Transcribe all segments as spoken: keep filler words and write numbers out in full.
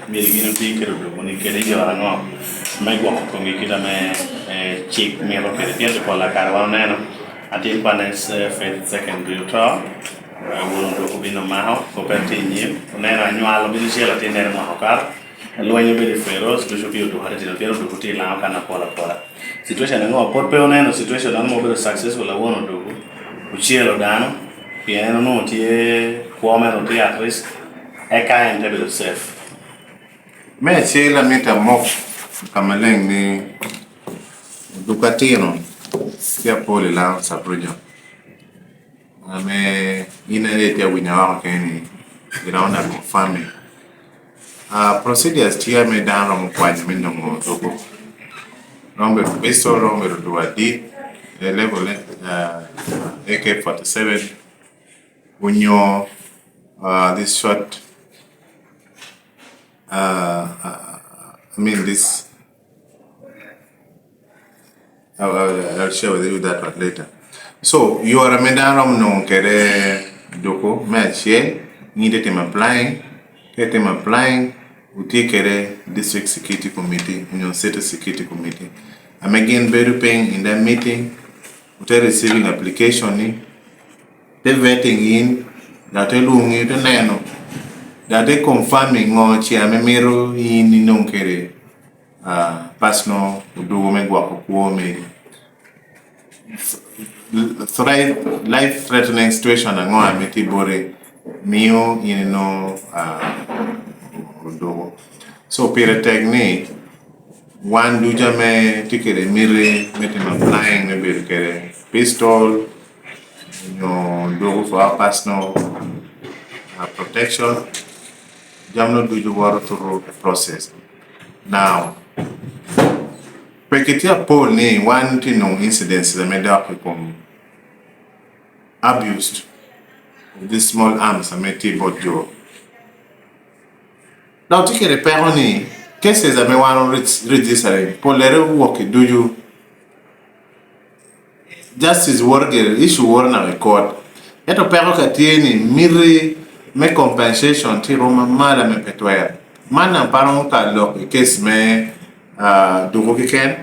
Myero gin oti kede odoko ni kede i yore aŋo me gwoko komgi kit ame, eh, cik mito kede. Pien pi pol kare wan oneno atin kwan, eh, Faith Secondary oto, eh, won odoko obin omako, kop en tye i nyim, oneno anywalo bino cel atinnere mwaka okato, lweny obedo i Feroz, ducu pi odoko atitino, pien odoko tye i Laŋo kan apol apola. Situation aŋo? Pwod pe oneno situation aŋo ma obedo successful a won odoko ocelo dano, pien en onwoŋo tye, kwo mere tye at risk, eka en te bedo safe. Me acel, amito amok ka maleng ni odoko atino tye apol i Laŋo sub-region. Ame in aye itye awinyo woko kene ni, iromo nako confirming. Ah, procedures tye ame dano romo kwanyo me nwoŋo odoko. Romo bedo pistol, romo bedo odoko adit, eh, level, eh, ah, A K forty-seven, onyo, ah, this short, ah, ah, I mean this, I'll, I'll, I'll share with you that one later. So, yore ame dano romo nwoŋo kede odoko, me acel, in itye timo applying, ka itimo applying, wutye kede District Security Committee, onyo City Security Committee, ame gin bedo piny in the meeting, wute receiving application ni, te vetting in, dok te lwoŋi, te neno, dok te confirming ŋo ce ame mito in inoŋ kede, ah, personal odoko me gwoko kwo meri. Thre-, life threatening situation aŋo ame tye boti mio in inoŋo, ah, odoko? So, pire tek ni wan ducu ame tye kede miti me timo applying me bedo kede pistol, onyo odoko for our personal, uh, protection, jami no ducu woto through a process. Now, peki tye apol ni wan tye nwoŋo incidences ame dok i kom abuse of these small arms ame tye bot jo. Dok tye kede peko ni cases ame wan o-, registering, pollere owok i ducu. Justice woto gire, issue woto naka i court. Ento peko ka tye ni miti me compensation tye rwom amalo ame pe twer. Man daŋ pe aromo ka lok i case me, ah, duko keken.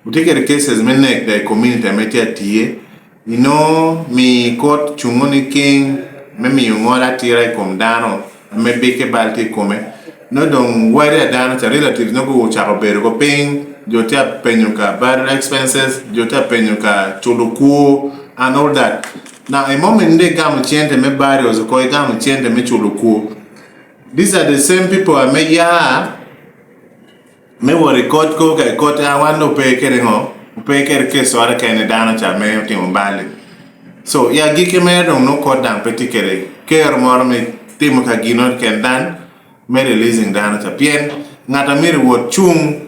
Otye kede cases me nek daŋ i community ame tye atye. Ino mi court cuŋo ni king me miyo ŋolo atira i kom dano ame bikke bal tye i kome. Nongo doŋ wadi a dano ca, relatives nongo ocako bedo oko piny, jo tye apenyo ka burial expenses, jo tye apenyo ka culo kwo, and all that. Now, a moment ni igamo cente me burials oko, igamo cente me culo kwo. These are the same people ame ya me wot i kot ko ka i kot, a, wan ope kede ŋo? Ope kede case oro kene dano ca me otimo bal-li. So, i agikki mere doŋ nongo kot daŋ pe tye kede kero moro me timo ka gino keken dan me releasing dano ca. Pien ŋat a myero wot cuŋ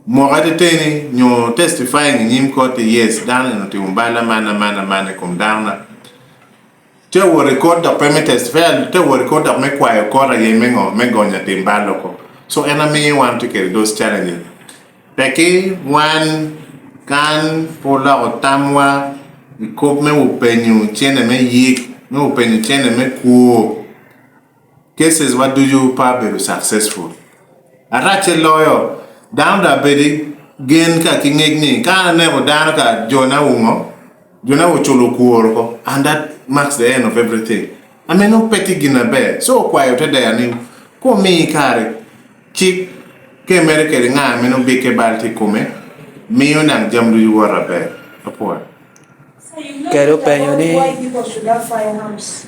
moko ateteni nyo testifying i nyim kot ni, yes, dano ni otimo bal aman, aman, aman i kom dano-na. Te wot i kot dok pe me testify, te wot i kot dok me kwayo kot aye me ŋo? Me gonyo atim bal oko. So, en amiyo wan tye kede those challenges. Peki wan kan pe oloko tamwa i kop me openyo cene me yik, me openyo cene me kwo, cases wa ducu pe abedo successful. Aracce loyo, dano daŋ bedo i gen ka ki ŋec ni, ka an aneko dano ka jona wuŋo, jona oculo kwor oko, and that marks the end of everything. Ame nongo pe tye gin aber. So okwayo te dero ni, komi kare cik kemere kede ŋa ame nongo bikke bal tye i kome, miyo daŋ jami ducu wot aber. Apwoyo. Kede openyo ni, why people should have firearms.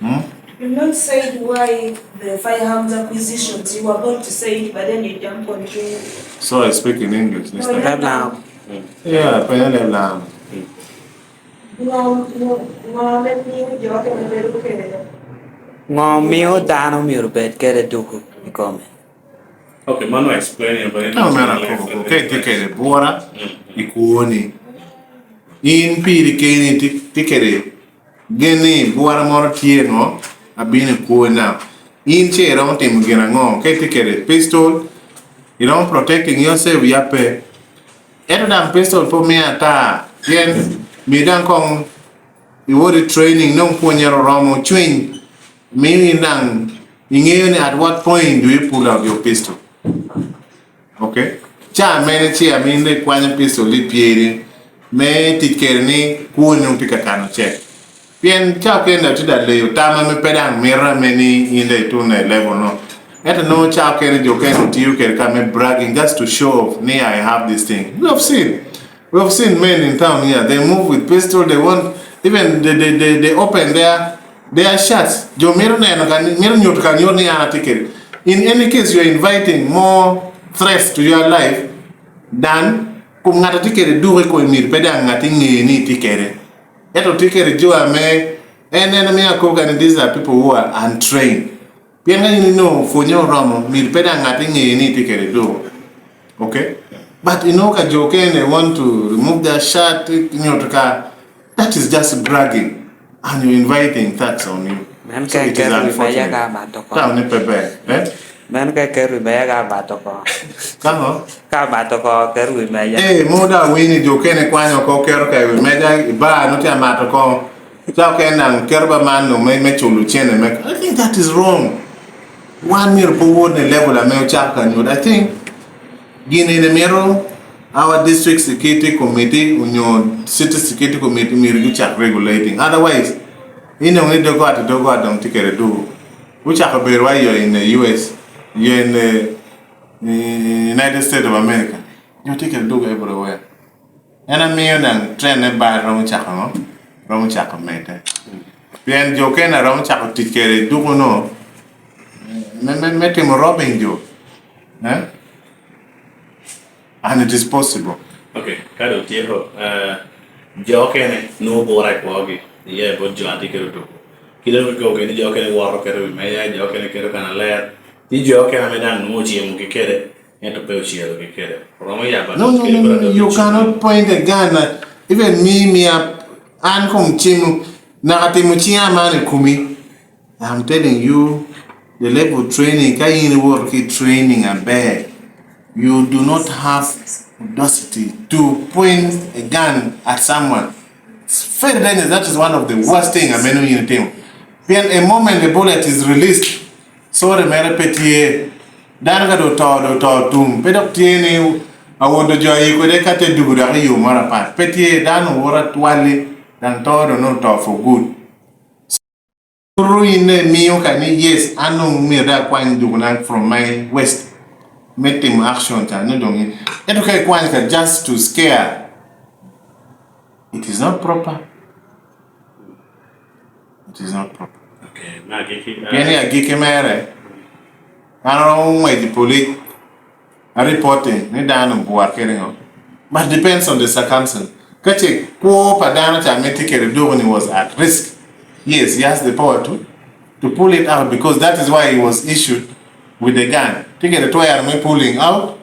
Hmm? You've not said why the firearms acquisitions. You were about to say it, but then you jump on to it. So I speak in English this time. Leb Laŋo. Yeah, penyo leb Laŋo. Ŋo, ŋo, ŋo ame miyo jo okene bedo kede? Ŋo miyo dano myero bed kede duku i kome? Okay, mano explain it, but... No, man akobo ko, ka itye kede bwora i kwoni, in piri keni tye, tye kede gen ni bwora moro tye ŋo, abino i kwona. In ce iromo timo gin aŋo? Ka itye kede pistol, iromo protecting yourself ya pe? Ento daŋ pistol pe omiyo ata, pien miyo daŋ koŋ iwot i training, nongo pwonyere oromo cwiny, miyo in daŋ Iŋeo ni at what point do you pull out your pistol? Okay? Ca mene ce ame in rik kwanyo pistol i pyeri me tic kede ni kwoni onwoŋo tye ka kano cek. Pien ca okene atye da leyo tam ame pe daŋ mito ame ni in daŋ itun i level no. Ento nwoŋo ca okene jo okene otio kede ka me bragging just to show off ni I have this thing. We have seen. We have seen men in town here. They move with pistol. They want even they they they, they open their their shirts. Jo mito neno ka mito nyuto ka nyuto ni an atye kede. In any case, you are inviting more threats to your life than kom ŋat atye kede duko i kome myero pe daŋ ŋat iŋeyo ni itye kede. Ento tye kede jo ame en en ame akobo ka ni these are people who are untrained. Pien ka in inwoŋo pwonye oromo, myero pe daŋ ŋat iŋeyo ni itye kede duko. Okay? But you know, ka jo okene want to remove their shirt, nyuto ka, that is just bragging. And you're inviting thugs on you. Men ka ikero wi meja ka amato oko. Tawne pe ber. Eh? Men ka ikero wi meja ka amato oko. Kaŋo? Ka amato oko, kero wi meja. Eh, mo da wini jo okene kwanyo oko kero ka wi meja i bar no tye amato oko. Ca okene daŋ kero ba man no me me culo cene me. I think that is wrong. Wan myero pe wot ne level ame ocako ka nyut. I think gin ene myero our district security committee onyo city security committee myero gucak regulating. Otherwise, inwoŋo ni dogo ati dogo adong tye kede dugo. Gucako bedo wa yo in the U S, yo in the United States of America. Jo tye kede dugo everywhere. En amio daŋ trend me bar romo cako ŋo? Romo cako medde. Pien jo okene a romo cako tic kede dugo no me, me, me timo robbing jo. Eh? And it is possible. Okay, ka doŋ tyeko, eh, jo okene nwoŋo bura i kwogi, iye bot jo a tye kede otuko. Kite dok okobo kede ni jo okene woto keto wi meja, jo okene keto kan aler. Tye jo okene ame daŋ nwoŋo ociemogi kede, ento pe ocielogi kede. Oromo yabo No, no, no, no, no. You cannot point a gun at even me, me up. An kom cimo, naka timo ciŋa man i kumi. I'm telling you, the level of training, ka in iwoto ki training aber, you do not have audacity to point a gun at someone. It's very dangerous. That is one of the worst thing ame nwoŋo in itimo. Pien a moment the bullet is released, sorry mere pe tye. Dano ka doŋ oto, doŋ oto tum. Pe dok tye ni awodo jo aye kwede ka te dugo dok i yo moro apat. Pe tye, dano owoto atwali, daŋ to doŋ nwoŋo oto for good. Ru in ne mio ka ni, yes, an doŋ myero dok akwany dukona from my waist me timo action ca, ni doŋ in. Ento ka ikwanyo ka just to scare, it is not proper. It is not proper. Okay, me agikki. Pien i agikki mere, an aromo ŋwec i police, a reporting ni dano obwot kede ŋo. But depends on the circumstance. Ka ce kwo pa dano ca ame tye kede dukoni was at risk, yes, he has the power to, to pull it out because that is why he was issued with the gun. Tye kede twero me pulling out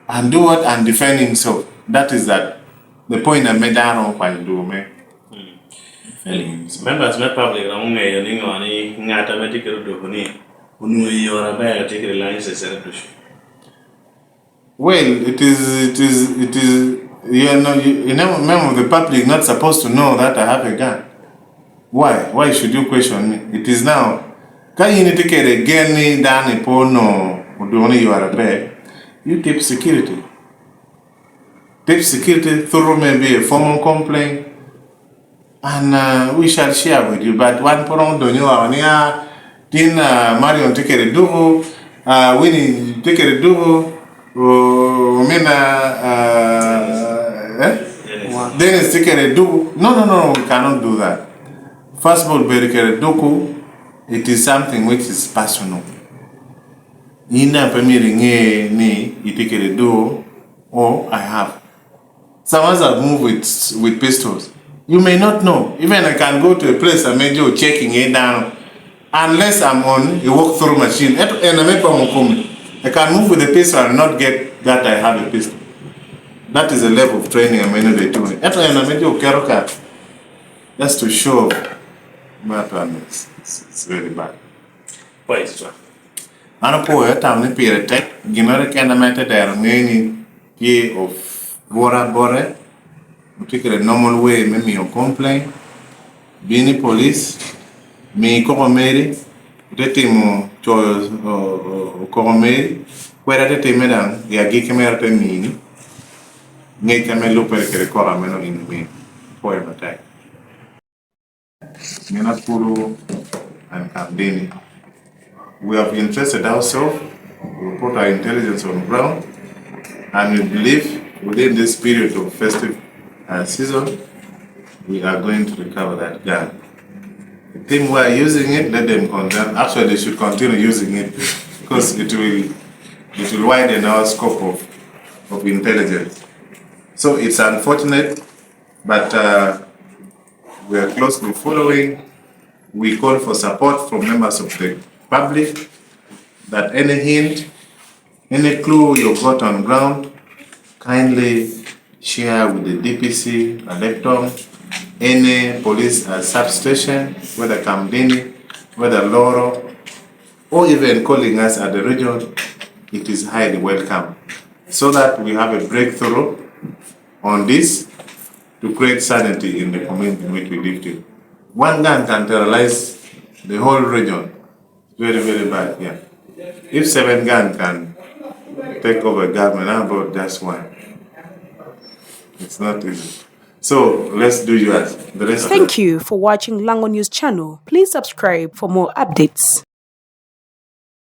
and do what and defend himself. That is that the point ame dano okwanyo dugo me. Members me public romo ŋeyo ni ŋo ni ŋat ame tye kede oduku ni onwoŋo i yore aber, tye kede license ene ducu. Well, it is, it is, it is, you are not, you, you never, member of the public not supposed to know that I have a gun. Why? Why should you question me? It is now. Ka in itye kede gen ni dano ipo no oduku ni you are a bad, you tip security. Tip security through maybe a formal complaint, and uh, we shall share with you. But wan pwod romo donyo oko ni, ah, tin uh, Marion tye kede duku, uh, Winnie tye kede duku, uh, omina, uh, eh? Dennis tye kede duku. No, no, no, we cannot do that. First of all, bedo kede duku, it is something which is personal. In daŋ pe myero iŋe ni itye kede duku or I have. Some others have moved with, with pistols. You may not know. Even I can go to a place and make you checking it down. Unless I'm on a walk-through machine. Ento en ame komo kome. I can move with a pistol and not get that I have a pistol. That is a level of training I may not be doing. Ento en ame jo keto ka. Just to show. That one is, it's, it's very bad. Praise God. An apwoyo atamo ni pire tek, ginnoro keken ame te dero ŋe ni tye of bwora bote, otye kede normal way me miyo complain, bino i police, mi koko meri, Ite timo coyo okoko meri, kwera te timme daŋ i agikki mere te mini ŋec ame lubbere kede koko ame nongo in imito. Pwoyo matek. Mina Kulu and Kandini. We have interested ourselves, we put our intelligence on ground, and we believe within this period of festive uh, season, we are going to recover that gun. The team who are using it, let them continue. Actually, they should continue using it because it will it will widen our scope of, of intelligence. So it's unfortunate, but uh, we are closely following. We call for support from members of the public that any hint, any clue you got on ground, kindly share with the D P C, Alektom, any police uh, substation, whether Kamdini, whether Loro, or even calling us at the region. It is highly welcome so that we have a breakthrough on this to create sanity in the community in which we live in. One gun can terrorize the whole region. Very, very bad, yeah. If seven gun can take over government, how about just one? It's not easy. So let's do yours. The rest Thank you for watching Lango News Channel. Please subscribe for more updates.